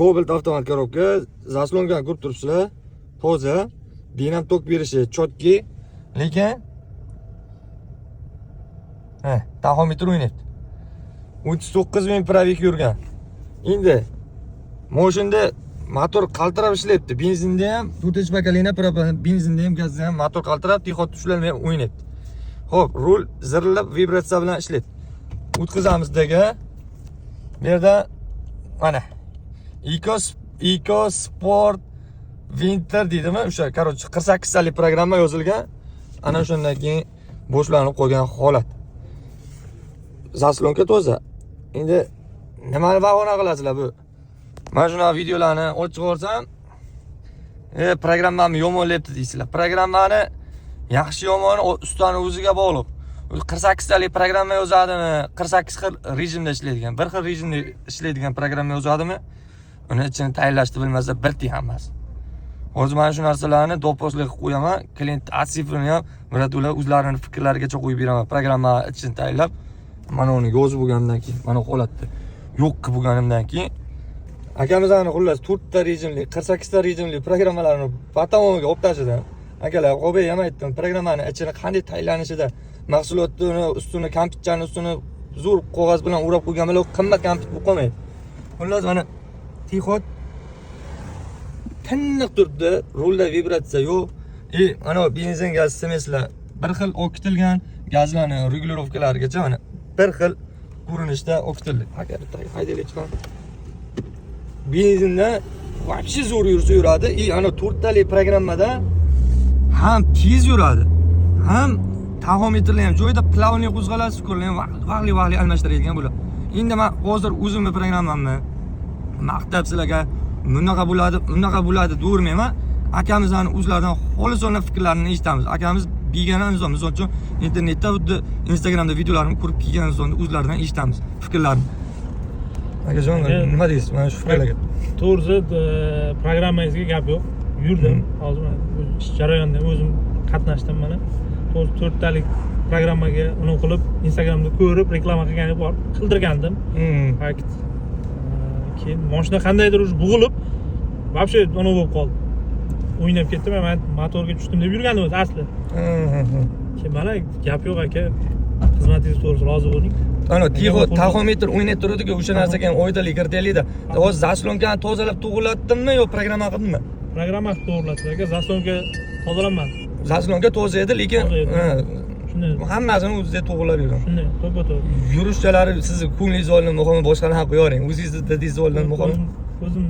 Cobalt avtomat коробка, заслонка ni ko'rib turibsizlar. Toza, dinam tok berishi чёткий, lekin ha, taxometr o'ynayapti. 39 ming пробег yurgan. Endi moshinda motor qaltirab ishlayapti. Benzinda ham, to'rtinchi поколение benzinda ham, gazda ham motor qaltirab, тихо tushlanmay o'ynayapti. Xo'p, rul zirillab vibratsiya bilan ishlayapti. O'tkazamiz dega. Bu yerda mana Eco Sport Winter deydimi? O'sha, короче, 48 talik programma yozilgan. Ana o'shandan keyin bo'shlanib qolgan holat. Заслонка toza. Endi nimani bahona qilasizlar bu? Mana shunaqa videolarni ochib yuborsam, programmamni yomonlayapti deysizlar. Programmani yaxshi yomoni ustani o'ziga bog'liq. 48 talik programma yozadimi, 48 xil rejimda ishlaydigan, bir xil rejimda ishlaydigan programma yozadimi? Uni ichini tayinlashni bilmasa bir tiyin hammasi. Hozir mana shu narsalarni do'pposlik qilib qo'yaman. Klient отзыв ini ham birodarlar o'zlarini fikrlarigacha qo'yib beraman. Programma ichini tayinlab, mana uni yozib bo'lganimdan keyin, mana holatni yo'q qilib bo'lganimdan keyin akamizni xullas 4 ta rejimli, 48 ta rejimli programmalarni batamomiga olib tashladim. Akalar, Qo'bey ham aytdim, programmani ichini qanday tayinlanishida mahsulotni ustini, kampitchani ustini zo'r qog'oz bilan o'rab qo'ygan bilan qimmat kampit bo'lib qolmaydi. Xullas, mana тихо tiniq turibdi, rulda vibratsiya yo'q. И mana benzin, gaz смесь lar bir xil okitilgan, gazlarni регулировка larigacha mana bir xil ko'rinishda okitildi. Aka, bitta haydaylik chiqaman. Benzinda вообще zo'r yursa yuradi. И ana to'rttalik programmada ham tez yuradi, ham taxometrlar ham joyida, плавный qo'zg'aladi, скорость ham vaqli vaqli almashtiradigan bo'ladi. Endi man hozir o'zimni programmamni maqtab sizlarga bunaqa bo'ladi, bunaqa bo'ladi devermayman. Akamizni o'zlaridan xolisona fikrlarini eshitamiz. Akamiz begona inson, misol uchun, internetda, xuddi Instagramda videolarimni ko'rib kelgan insonni o'zlaridan eshitamiz fikrlarini. Akajon, Aka, nima deysiz mana shu fikrlarga? To'g'risi, programmangizga gap yo'q, yurdim. Hozir mana o'z ish jarayonida o'zim qatnashdim. Mana, to'g'risi, to'rttalik programmaga uni qilib, Instagramda ko'rib, reklama qilgani borib qildirgandim. Fakt. Keyin moshina qandaydir уже bo'g'ilib, вообще anavi bo'lib qoldi, o'ynab ketdi. Man motorga tushdim deb yurgandim o'zi asli. Keyin mana, gap yo'q, aka, xizmatingiz to'g'risi rozi bo'ling. Ana тихо Aka, taxometr o'ynab turadiku, o'sha narsaga ham oydinlik kiritaylikda. Hozir заслонка ni tozalab to'g'irlatdimmi yo programma qildimmi? Programma qilib to'g'irlatdi, aka, заслонка tozalanmadi. Заслонка toza edi, lekin Toza edi. Ha, Shunday. hammasini o'zida to'g'irlab bergan. Shunday, to'ppa to'g'ri. Yurishchalari sizni ko'nglingiz oldim, muhimi, boshqalarni ham qo'yavering, o'zingizni didingiz oldim, muhimi. O'zim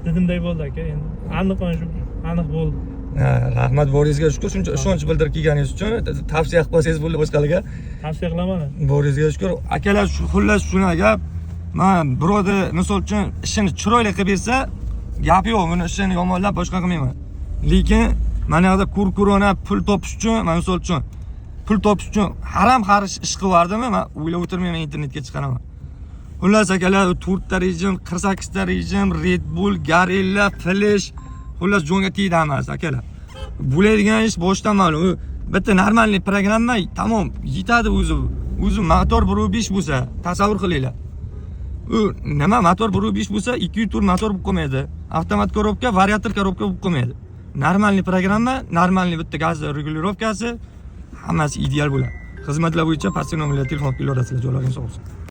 didimday bo'ldi, aka, endi aniq, mana shu aniq bo'ldi. Ha, rahmat, boringizga shukur, shuncha ishonch bildirib kelganingiz uchun. Tavsiya qilib qo'ysangiz bo'ldi boshqalarga. Tavsiya qilaman. Boringizga shukur, akalar. Xullas, shunaqa gap. Man birovni, misol uchun, ishini chiroyli qilib bersa, gap yo'q, buni ishini yomonlab boshqa qilmayman. Lekin mana yoqda ko'r-ko'rona pul topish uchun, man misol uchun, pul topish uchun harom xarish ish qilib yubordimi, man o'ylab o'tirmayman, internetga chiqaraman. Xullas, akalar, to'rtta rejim, 48 ta rejim, Red Bull, Gorilla, Flash, xullas, jonga tegdi hammasi, akalar. Bo'ladigan ish boshdan ma'lum. U bitta нормальный programma tamom, yetadi o'zi. O'zi motor 1.5 bo'lsa, tasavvur qilinglar, u nima, motor 1.5 bo'lsa, 2.4 motor bo'lib qolmaydi, avtomat коробка, вариатор коробка bo'lib qolmaydi. Нормальный programma, нормальный bitta gaz регулировка si, hammasi ideal bo'ladi. Xizmatlar bo'yicha pastki nomerlarga telefon qilib kelaverasizlar. Joylaring sog' bo'lsin.